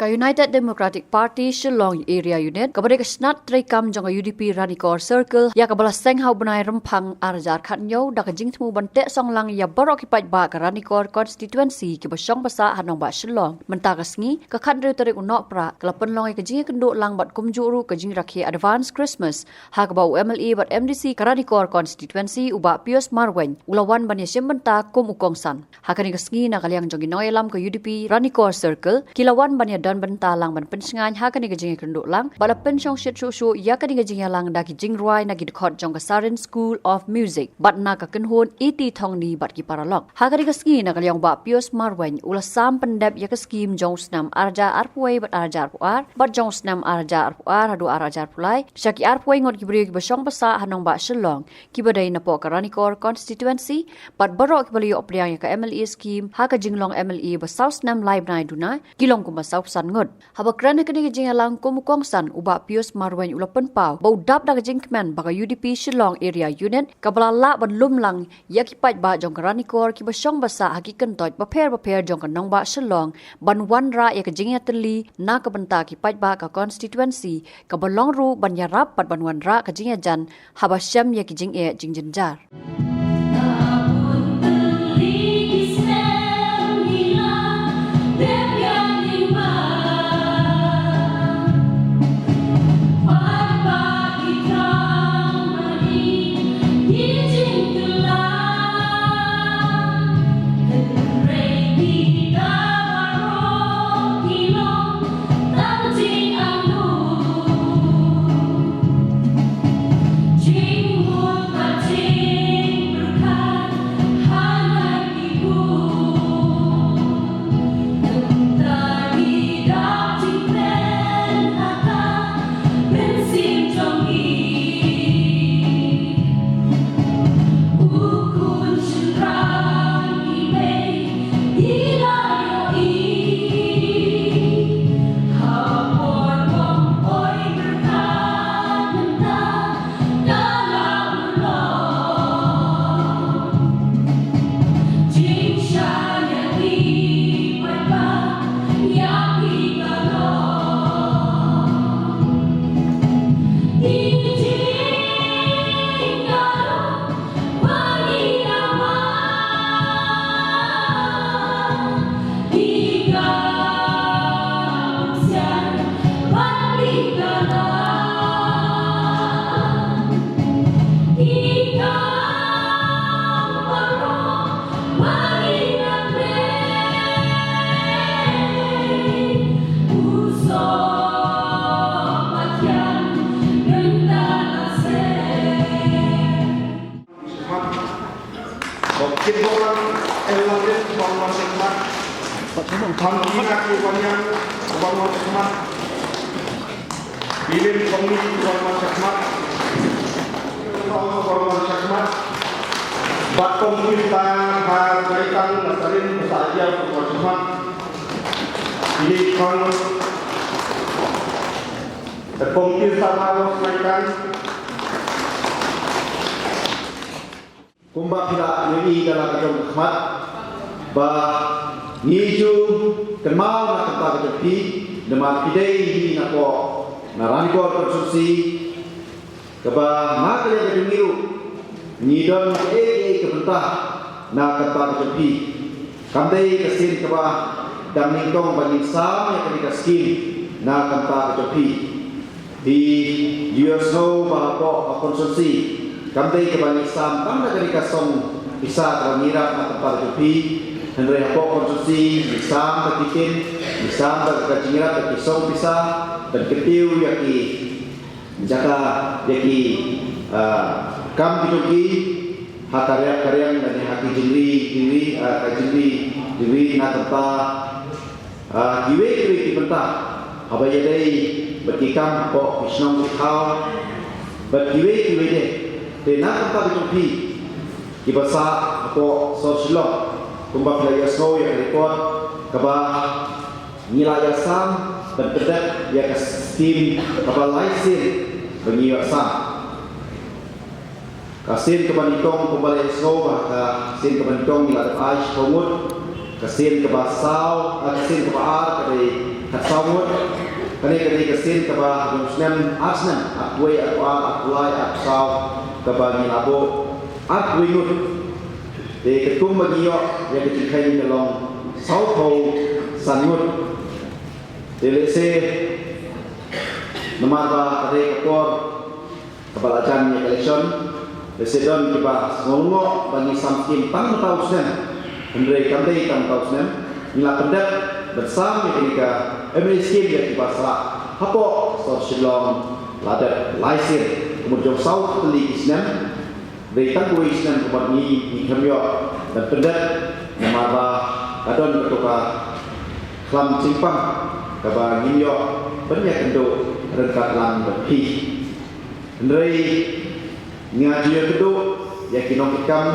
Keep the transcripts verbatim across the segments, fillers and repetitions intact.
Ka United Democratic Party Shillong Area Unit, kaba dei ka shnat treikam jong ka U D P Ranikor Circle, ïa kaba la seng ha u bnai Rymphang ar hajar khatñiew da ka jingthmu ban teh song lang ïa baroh ki paidbah ka Ranikor Constituency kiba shong ba sah ha nongbah Shillong. Mynta ka sngi, ka khathynriew tarik u Nohprah, ka la pynlong ïa ka jingïakynduh lang bad kumjuh ruh ka jingrakhe Advance Christmas, ha kaba u M L A bad M D C ka Ranikor Constituency u Bah Pius Marwein u la wan ban ïashim bynta kum u kongsan. Ha kane ka sngi, na ka liang jong ki nongïalam ka U D P Ranikor Circle, ki la wan ban ïadon bynta lang ban pynshngaiñ ha kane ka jingïakynduh lang bad la pynshongshit shuh shuh ïa kane ka jingïalang da ki jingrwai na ki dkhot jong ka Sarin School of Music bad na ka kynhun E T Thongni bad ki paralok. Ha kane ka sngi, na ka liang u Bah Pius Marwein u la sam pyndep ïa ka skhim jong u snem ar hajar arphew wei bad ar hajar arphew ar bad jong u snem ar hajar arphew ar haduh ar hajar arphew lai sha ki arphew wei ngut ki briew kiba shong ba sah ha nongbah Shillong, kiba dei napoh ka Ranikor Constituency, bad baroh kiba la ïoh pdiang ïa ka M L A scheme ha ka jinglong M L A ba saw snem lai bnai duna, ki long kumba saw phew san ngut. Haba kren ha kane ka jingïalang kum u kongsan, u Bah Pius Marwein u la pynpaw ba u dap da ka jingkmen ba ka U D P Shillong Area Unit kaba la lah ban lum lang ïa ki paidbah jong ka Ranikor kiba shong ba sah ha ki kyntoit bapher bapher jong ka nongbah Shillong ban wanrah ïa ka jingïatylli na ka bynta ki paidbah ka constituency, kaba long ruh ban ïarap bad ban wanrah ka jingïajan haba shem ïa ki jingeh jingjynjar. Ilim Thongni, Bad Kong Kristan ha Naitang Nasarin Masa Ajiar Supersmat. Ini Kong Kong Kristan ha Naitang. Kumba phi la ïohi da la ka jong ka khmat ba ngi ju kynmaw na ka bynta ka jong phi, namar phi dei hi napoh na Ranikor Constituency. Kaba na ka liang ka jong ngi ruh ngi don kaei kaei ka bynta na ka bynta ka jong phi. Kam dei ka sien kaba dang nyngkong ba ngin sam ïa kane ka skhim na ka bynta ka jong phi. Phi ju ïohsngew ba hapoh ka constituency kam dei kaba ngi sam tang na kane ka song pisa kaba ngi rap na ka bynta ka jong phi. Hynrei hapoh constituency ngi sam da ki ktien, ngi sam da ka jingïarap da ki song pisa ban kyntiew ïa ki jaka ïa ki, ah, kam ki jong ki ha ka riang ka riang lane ha ki jingri jingri, ah, ka jingri jingri na ka bynta, ah, kiwei kiwei ki bynta haba ïadei bad ki kam hapoh ki shnong ki thaw bad kiwei kiwei de. Te na ka bynta ki jong phi kiba sah hapoh sor Shillong, kumba phi la ïohsngew ïa ka report kaba ngi la ïa sam ban pyndep ïa ka skhim kaba lai sien ba ngi ïoh sam. Ka sien kaba nyngkong kumba la ïohsngew ba ka sien kaba nyngkong ngi la dep ai shiphew ngut, ka sien kaba saw, ah, ka sien kaba ar ka dei Khatsaw ngut. Kane ka dei ka sien kaba ha u snem ar snem, ar wei, ar ar, ar lai, ar saw, kaba ngi la buh ar wei ngut. Te katkum ba ngi ïoh ïa ka jingkheiñ ka long saw phew san ngut. Te lehse namar ba ka dei ka por kaba la jan ïa ka election, lehse don kiba sngew lyngngoh ba ngi sam skim tang mynta u snem. Hynrei kam dei tang mynta u snem, ngi la pyndep ban sam ïa kane ka M L A skim ïa kiba sah hapoh sor Shillong la dep lai sien. Ka mut jong saw tylli ki snem, dei tang kawei snem ka mut ngi, ngi khlem ïoh ban pyndep namar ba ka don kato ka khlam jingpang kaba ngim ïoh ban ïakynduh ryngkat lang bad phi. Hynrei nga ju ïakynduh ïa ki nongkitkam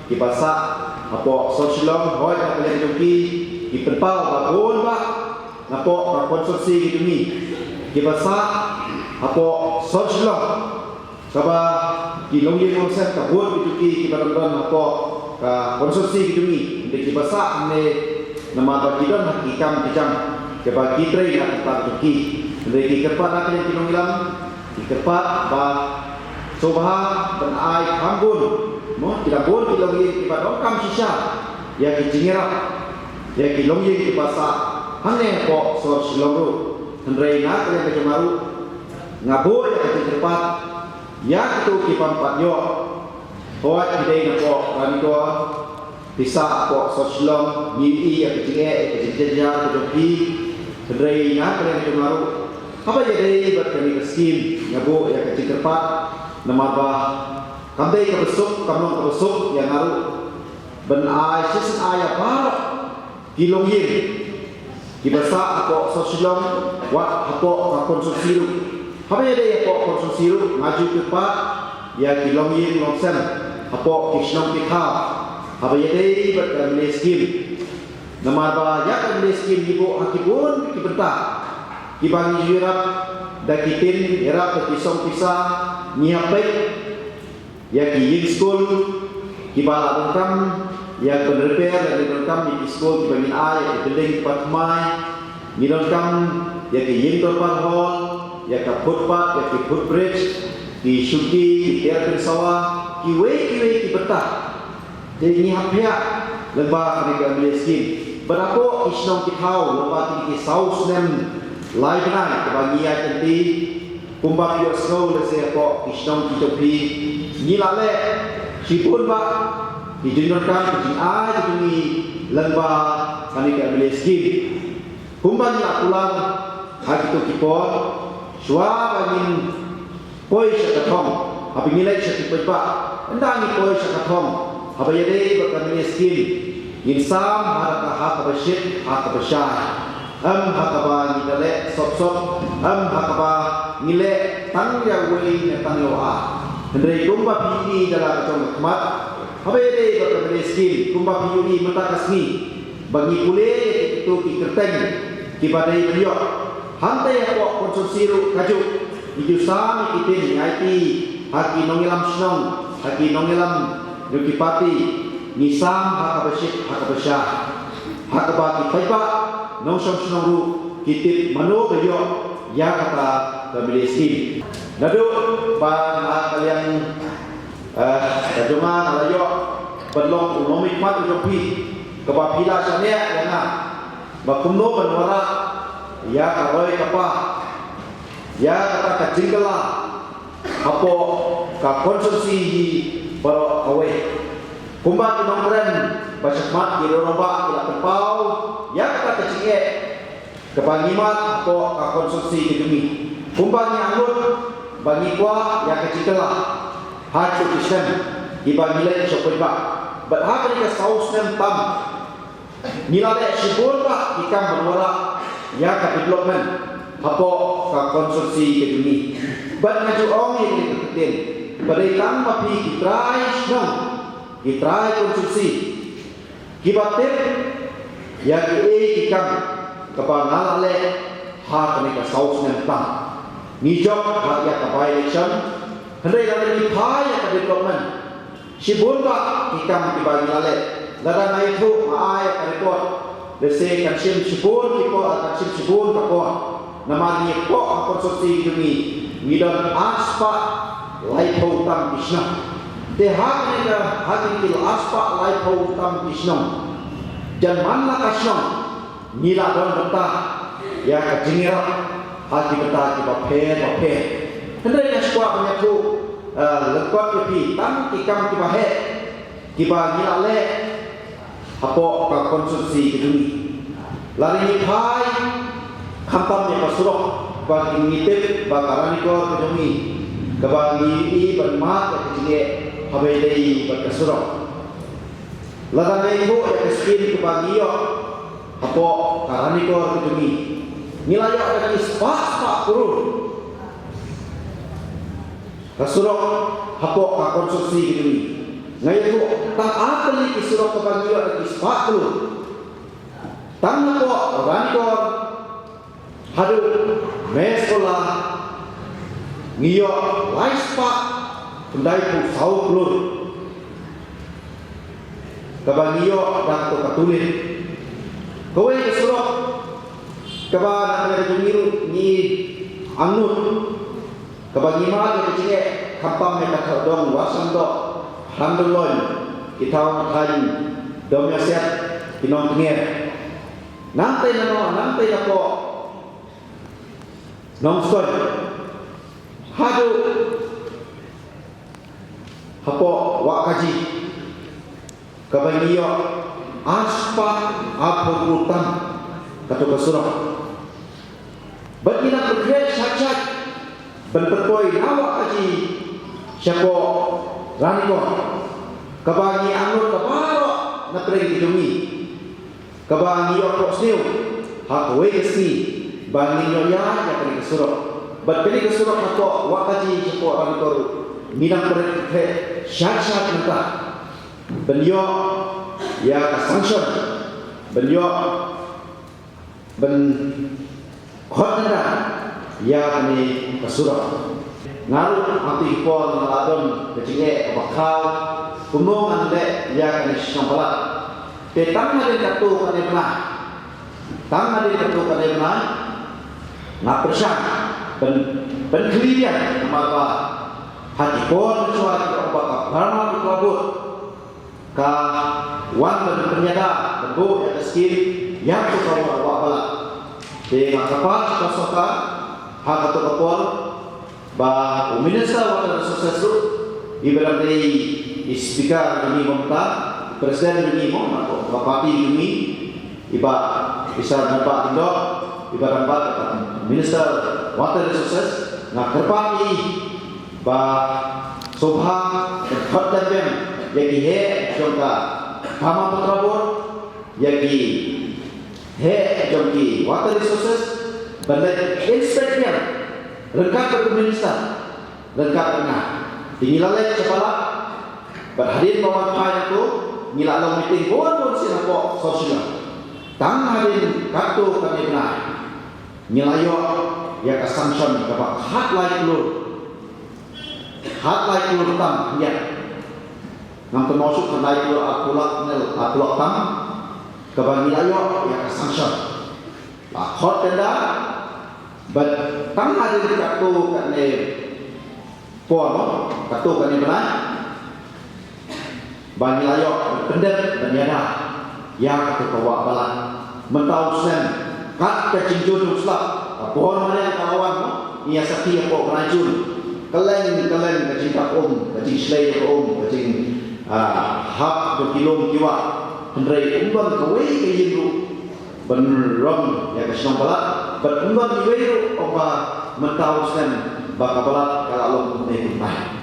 kiba sah hapoh sor Shillong, hooid na ka liang jong ki, ki pynpaw ba bun bah napoh ka constituency ka jong ngi kiba sah hapoh sor Shillong, kaba ki longïing longsem ka bun ki jong ki kiba dang don hapoh ka constituency ka jong ngi, hynrei kiba sah hangne namar ba ki don ha ki kam ki jam kiba ki trei na ka bynta ka jong ki. Hynrei ki kyrpad na ka liang ki nongïalam, ki kyrpad ba sngewbha ban ai kham bun, mo, ki la bun ki longïing kiba donkam shisha ïa ki jingïarap ïa ki longïing kiba sah hangne hapoh sor Shillong ruh. Hynrei na ka liang ka jong nga ruh, nga buh ïa ka jingkyrpad ïa kito ki bym pat ïoh. Hooid, ki dei napoh Ranikor, phi sah hapoh sor Shillong, ngi ïohi ïa ka jingeh, ïa ka jingjynjar ka jong phi. Hynrei na ka liang ka jong nga ruh, haba ïadei bad kane ka skim, nga buh ïa ka jingkyrpad namar ba kam dei kaba suk, kam long kaba suk ïa nga ruh ban ai shisien ai ïa baroh ki longïing kiba sah hapoh sor Shillong, wat hapoh ka constituency ruh. Haba ïadei hapoh constituency ruh, nga ju kyrpad ïa ki longïing longsem hapoh ki shnong ki thaw, haba ïadei bad ka M L A skim. Namar ba ïa ka M L A skim ngi buh ha ki bun ki bynta, kiba ngi ju ïarap da ki tin, ïarap da ki song pisa, ngi hap peit ïa ki ïing skul kiba la donkam ïa ka repair, la donkam ïa ki skul kiba ngin ai ïa ki building kiba thymmai. Ngi donkam ïa ki ïing dorbar hall, ïa ka footpath, ïa ki footbridge, ki shuki, ki tiar pynsawa, kiwei kiwei ki bynta. Te ngi hap peit lyngba kane ka M L A skim. Bad hapoh ki shnong ki thaw, lyngba kine ki saw snem lai bnai kaba ngi ïaid lynti, kumba phi ïohsngew lehse hapoh ki shnong ki jong phi, ngi la leh shibun bah ki jingdonkam, ki jingai ki jong ngi lyngba kane ka M L A skim. Kumba ngi la kular ha kito ki por, shuwa ba ngin poi sha ka thong, haba ngi leit sha ki paidbah, ynda ngi poi sha ka thong, haba ïadei bad ka M L A skim, ngin sam ha ka, ha kaba shit, ha kaba shai. Em ha kaba ngi da leh sop sop, em ha kaba ngi leh tang ïa uwei ne tang ïa u ar. Hynrei kumba phi ïohi da la ka jong ka khmat, haba ïadei bad ka M L A skim, kumba phi ïohi mynta ka sngi ba ngi pule ïa kito ki kyrteng kiba dei ban ïoh. Hangtei hapoh constituency ruh kajuh, ngi ju sam ïa ki tin, ngi aiti ha ki nongïalam shnong, ha ki nongïalam jong ki party, ngi sam ha kaba shit, ha kaba shai, ha kaba ki paidbah nongshong shnong ruh ki tip mano ba ïoh ïa kata ka M L A skim. Naduh ba na ka liang, eh, ka jong nga nga la ïoh ban long u nongmihkhmat u jong phi, kaba phi la shaniah ïa nga ba kumno ban wanrah ïa ka roi ka par, ïa kata ka jingkylla hapoh ka constituency hi baroh kawei. Kumba ki nongkren ba shakhmat, ki rangbah ki la pynpaw ïa kata ka jingeh kaba ngi mad hapoh ka constituency ka jong ngi. Kumba ngi angnud ba ngi kwah ïa ka jingkylla ha kito ki snem kiba ngi leit sha paidbah. Bad ha kane ka saw snem tam, ngi la leh shibun bah ki kam ban wanrah ïa ka development hapoh ka constituency ka jong ngi. Bad nga ju ong ïa kane ka ktien, ba dei tang ma phi ki trai shnong, ki trai constituency, kiba tip ïa kiei ki kam kaba nga la leh ha kane ka saw snem tam. Ngi jop ha ïa ka by-election, hynrei lada ngi phai ïa ka development, shibun bah ki kam kiba ngi la leh. Lada nga ïathuh, nga ai ïa ka report, Lehse kan shim shibun ki por, kan shim shibun ka por. Namar ngi hapoh ka constituency ka jong ngi, ngi don arspah laiphew tam ki shnong. Te ha kane ka, ha kine ki arspah laiphew tam ki shnong, jan man la ka shnong ngi la don bynta ïa ka jingïarap ha ki bynta kiba pher bapher. Hynrei nga sngewkwah ban ïathuh, eh, lyngkot ïa phi tang ki kam kiba heh kiba ngi la leh hapoh ka constituency ka jong ngi. Lada ngi phai khamtam ïa ka surok, ba ngi tip ba ka Ranikor ka jong ngi, kaba ngi ïohi ban mad ïa ka jingeh haba ïadei bad ka surok. Lada ngi ïohi ïa ka skim kaba ngi ïoh hapoh ka Ranikor ka jong ngi, ngi la ïoh da ki spah spah klur ka surok hapoh ka constituency ka jong ngi. Nga ïathuh tang ar tylli ki surok kaba ngi ïoh da ki spah klur. Tang hapoh Ranikor haduh Mehsula ngi ïoh lai spah khyndai phew saw klur kaba ngi ïoh da kato ka tulin. Kawei ka surok kaba na ka jong ngi ruh ngi angnud, kaba ngi mad ïa ka jingeh khamtam ïa ka thaw dong Warsangdoh, Hramdulloiñ, ki thaw thaiñ Domiasiat, ki Nongtnger. Nangtei na no, nangtei na poh Nongstoiñ, haduh hapoh Wahkaji, kaba ngi ïoh arspah arphew klur tam kato ka surok. Bad ngi nang pyrkhat shat shat ban pynpoi na Wahkaji shapoh Ranikor, kaba ngi angnud ka baroh na pdeng ka jong ngi, kaba ngi ïoh phohsniew ha kawei ka sngi ba ngin ïoh ïaid ïa kane ka surok. Bad kane ka surok hapoh Wahkaji shapoh Ranikor ruh ngi nang pyrkhat shat shat mynta ban ïoh ïa ka sanction, ban ïoh ban khot tender ïa kane ka surok. Nga ruh ha kito ki por nga la don ka jingeh kaba khraw kumno ngan leh ïa kane ka shnong palat. Te tang hadien katto katne bnai, tang hadien katto katne bnai nga pyrshang ban, ban khlieh ïa, namar ba ha ki por mynshuwa ki ong ba ka Burma Mehkot ka wan ban pynïada ban buh ïa ka skim ïa kato ka wah, wah balat. Te nga kyrpad sha ka sorkar ha kato ka por ba u Minister Water Resources ruh, iba dang dei i Speaker jong ngi mynta, President jong ngi mo, na ka party jong ngi, i Bah Isar Naba Lyngdoh, iba dang bat Minister Water Resources, nga kyrpad ïa i ba sngewbha ban khot tender ïa ki heh jong ka Burma Putra Board, ïa ki heh jong ki Water Resources, ban leit inspect biang ryngkat bad u Minister, ryngkat bad nga. Te ngi la leit sha palat, bad hadien ba wan phai na tu, ngi la long meeting bun bun sien hapoh South Shillong. Tang hadien katto katne bnai ngi la ïoh ïa ka sanction kaba khatlai klur, khatlai klur tam khyndiat. Ngam kynmaw shuh, khatlai klur arphew lak ne arphew lak tam kaba ngi la ïoh ïa ka sanction. La khot tender, bad tang hadien katto katne por, katto katne bnai, ba ngi la ïoh pyndep ban ïada ïa kato ka wah balat. Mynta u snem, kat ka jingjur jong u slap, ka bor mariang ka la wan, ngi ïa sakhi hapoh u bnai Jun. Kylleng kylleng ka jingtap um, ka jingshlei ka um, ka jing, ah, hap jong ki lum ki wah. Hynrei ym don kawei ka ïing ruh ban rong ïa ka shnong palat, bad ym don kiwei ruh ong ba mynta u snem ba ka palat ka la long kumne kumtai.